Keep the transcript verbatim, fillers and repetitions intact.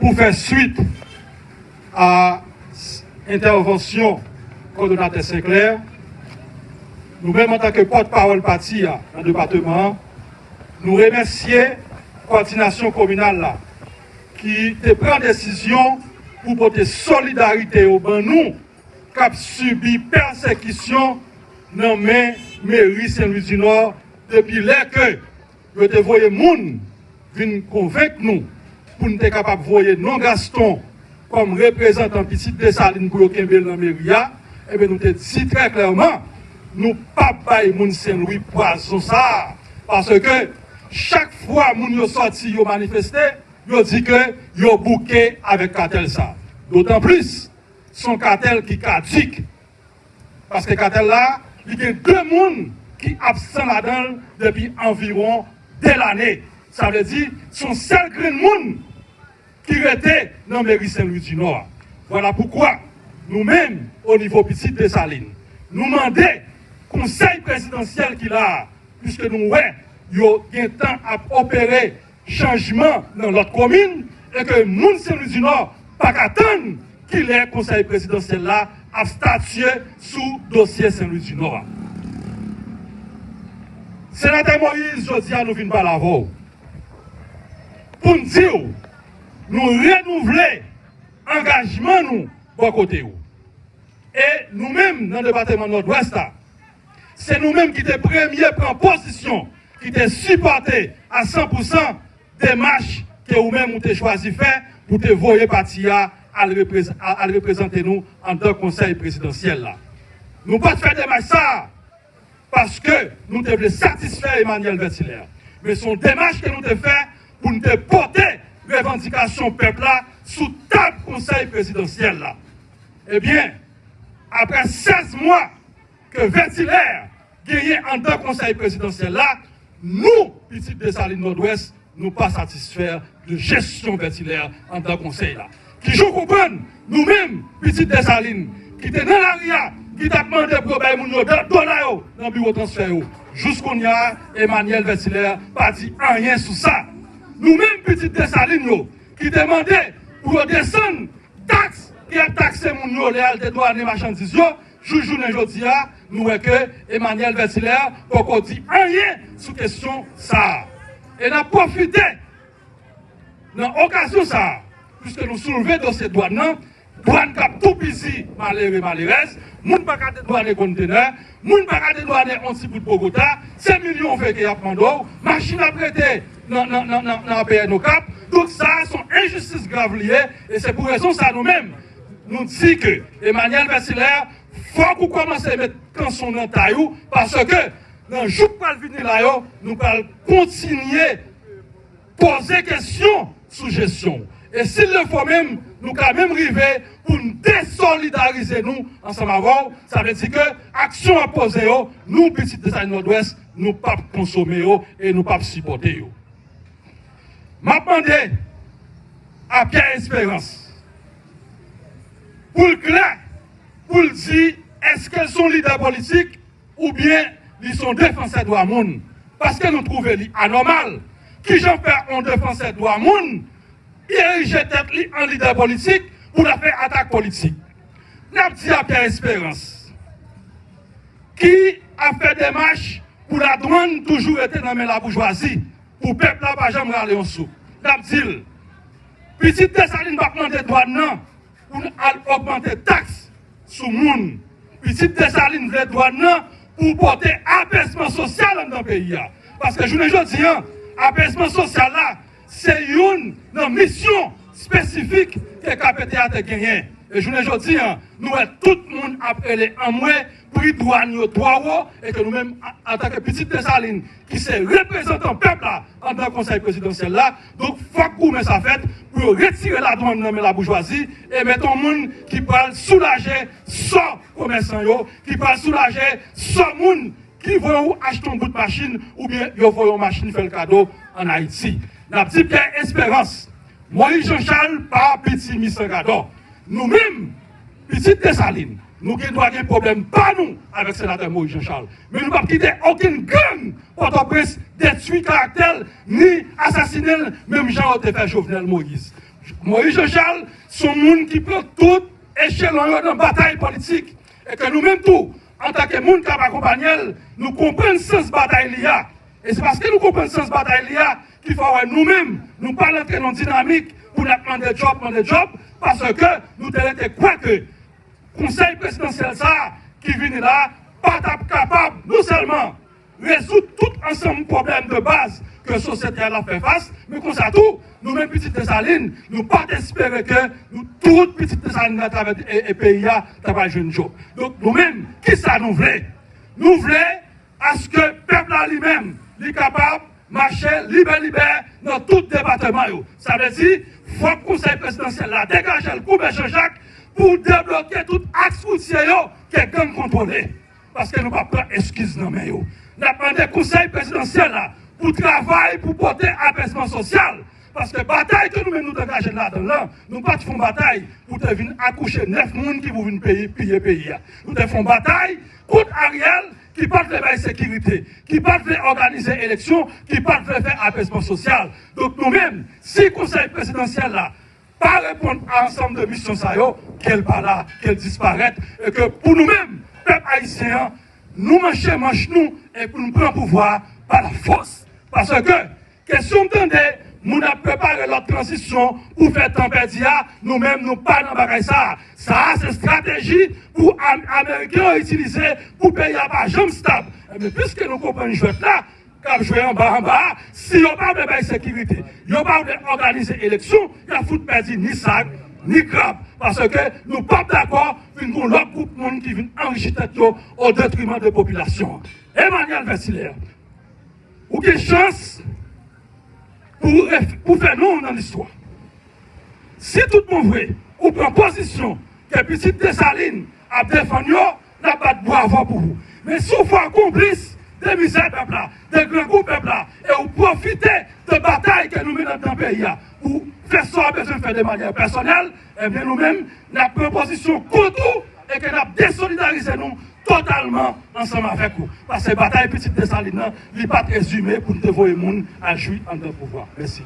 Pou fè swit a entèvansyon kòdonatè Sinclair, nou menm antanke pòtpawòl pati a nan depatman an, nou remèsye kòdinasyon kominal la ki te pran desizyon pou pote solidarite yo ban nou k ap sibi pèsekisyon nan men meri Sen Lwi di Nò depi lè ke yo te voye moun vin konvenk nou pou n te kapab voye non Gaston kòm reprezantan Pitit Desalin pou yo kenbe l nan meri a, ebyen, nou te di trè klèman, nou p ap bay moun Sen Lwi pwazon sa a. Paske chak fwa moun yo sòti, yo manifeste, yo di ke yo bouke avèk katèl sa a. Dotan plis, se yon katèl ki kadik. Paske katèl la, li gen de moun ki absan ladan l depi anviwon de lane. Sa vle di, se yon sèl grenn moun ki rete nan meri Sen Lwi di Nò a. Vwala poukwa, nou menm, o nivo Pitit Desalin, nou mande Konsèy Prezidansyèl ki la a, piske nou wè yo gentan ap opere chanjman nan lòt komin, e ke moun Sen Lwi di Nò pa ka tann kilè Konsèy Prezidansyèl la ap statye sou dosye Sen Lwi di Nò a. Senatè Moïse, jodi a nou vin pale avè w pou n di w nou renouvle angajman nou bò kote w. E nou menm nan depatman Nòdwès la, se nou menm ki te premye pran pozisyon, ki te sipòte a san pou san demach ke ou menm ou te chwazi fè pou te voye pati a al reprez-, al reprezante nou anndan Konsèy Prezidansyèl la. Nou pa t fè demach sa a paske nou te vle satisfè Emmanuel Vertilaire. Men se yon demach ke nou te fè pou n te pote revandikasyon pèp la sou tab Konsèy Prezidansyèl la. Ebyen, apre sèz mwa ke Vertilaire genyen anndan Konsèy Prezidansyèl la, nou, Pitit Desalin Nòdwès, nou pa satisfè de jesyon Vertilaire anndan Konsèy la. Kijan w konprann, nou menm, Pitit Desalin, ki te nan lari a, ki t ap mande pou yo bay moun yo do-, dola yo nan biwo transfè yo, jous kounye a, Emmanuel Vertilaire pa di anyen sou sa. Nou menm, Pitit Desalin yo, ki te mande pou yo desann taks ke y ap takse moun yo lè y al dedwannen machandiz yo, jous jounen jodi a, nou wè ke Emmanuel Vertilaire poko di anyen sou kesyon sa a. E n ap pwofite nan okazyon sa a, piske nou soulve dosye dwàn nan, dwàn k ap toupizi malere, malerèz, moun pa ka dedwannen kontenè, moun pa ka dedwannen yon ti bout Bogota, se milyon ve ke y ap mande w, machin ap rete nan, nan, nan, nan, nan A P N Okap. Donk, sa a se yon enjistis grav li ye, e se pou rezon sa a nou menm, nou di ke Emmanuel Vertilaire, fòk ou kòmanse met kanson nan tay ou, paske nan jou k pral vini la yo, nou pral kontinye poze kesyon sou jesyon w. E si l le fo menm, nou ka menm rive pou n desolidarize nou ansanm avè w. Sa vle di ke aksyon w ap poze yo, nou, Pitit Desalin Nòdwès, nou p ap konsome yo e nou p ap sipòte yo. M ap mande a Pierre Espérance pou l klè, pou l di èske l se yon lidè politik oubyen li se yon defansè dwa moun. Paske nou twouve li anòmal. Kijan fè yon defansè dwa moun erije tèt li an lidè politik pou l ap fè atak politik? N ap di a Pierre Espérance, ki ap fè demach pou ladwann toujou rete nan men laboujwazi, pou pèp la pa janm rale yon sou. N ap di l, Pitit Desalin p ap mande dwann nan pou n al ogmante taks sou moun. Pitit Desalin vle dwann nan pou pote apezman sosyal anndan peyi a. Paske jounen jodi a, apezman sosyal la, se youn nan misyon espesifik ke K P T A te genyen. E jounen jodi a, nou wè tout moun ap rele anmwe, pri dwàn yo twò wo, e ke nou menm, a-, antanke Pitit Desalin, ki se reprezantan pèp la anndan Konsèy Prezidansyèl la, donk, fòk goumen sa fèt pou yo retire ladwann nan men laboujwazi e mete yon moun ki pral soulaje sò komèsan yo, ki pral soulaje sò moun ki voye w achte yon bout machin oubyen yo voye yon machin fè l kado ann Ayiti. N ap di Pierre Espérance, Moïse Jean Charles pa piti misan gadò. Nou menm, Pitit Desalin, nou gen dwa gen pwoblèm pa nou avèk senatè Moïse Jean Charles. Men nou p ap kite okenn gang Pòtoprens detwi karaktè l, ni asasinen l, menm jan yo te fè Jovenel Moïse. Moïse Jean Charles se yon moun ki pran tout echelon yo nan batay politik. E ke nou menm tou, antanke moun k ap akonpanye l, nou konprann sans batay li a. E se paske nou konprann sans batay li a ki fè w wè nou menm, nou pa rantre nan dinamik pou n ap mande djòb, mande djòb, paske nou te rete kwè ke Konsèy prezidansyèl sa a ki vini la pa t ap kapab non sèlman rezoud tout ansanm pwoblèm de baz ke sosyete a ap fè fas, men konsa tou, nou menm pitit Desalin, nou pa t espere ke nou tout pitit Desalin atravè e, e peyi a ta pral jwenn djòb. Donk, nou menm, kisa nou vle? Nou vle aske pèp la li menm, li kapab mache libè libè nan tout depatman yo. Sa vle di, fòk Konsèy prezidansyèl la degaje l kou bè Janjak pou debloke tout aks woutye yo ke gang kontwole. Paske nou p ap pran eskiz nan men yo. N ap mande Konsèy prezidansyèl la pou travay pou pote apezman sosyal. Paske batay ke nou menm nou te angaje ladan l lan, nou pa t fè yon batay pou te vin akouche nèf moun ki pou vin peyi, piye peyi a. Nou te fè yon batay kont Ariel ki pa t vle bay sekirite, ki pa t vle òganize eleksyon, ki pa t vle fè apezman sosyal. Donk nou menm, si Konsèy prezidansyèl la pa reponn a ansanm de misyon sa yo, ke l pa la, ke l disparèt, e ke pou nou menm, pèp ayisyen an, nou manche manch nou e pou nou pran pouvwa a pa la fòs. Paske kesyon m tande, moun ap prepare lòt tranzisyon pou fè tan pèdi a, nou menm nou pa nan bagay sa a. Sa a se estrateji pou Am- Ameriken yo itilize pou peyi a pa janm stab. Ebyen, piske nou konprann jwèt la, k ap jwe anba anba a, si yo pa vle bay sekirite, yo pa vle òganize eleksyon, y ap fout pèdi ni sak, ni krab. Paske nou p ap dakò vin gen yon lòt gwoup moun ki vin anrichi tèt yo o detriman de popilasyon an. Emmanuel Vèsilè, ou gen chans pou, ref- pou fè non w nan listwa. Si tout bon vre, ou pran pozisyon ke pitit Desalin ap defann yo, n ap bat bravo pou ou. Men si w fè w konplis de mizè pèp la, de grangou pèp la, e ou pwofite de batay ke nou mennen nan peyi a pou fè sa w bezwen fè de manyè pèsonèl, ebyen nou menm, n ap pran pozisyon kont ou e ke n ap desolidarize nou totalman ansanm avèk ou. Paske batay pitit Desalin nan, li pa t rezime pou n te voye moun al jwi anndan pouvwa. Mèsi.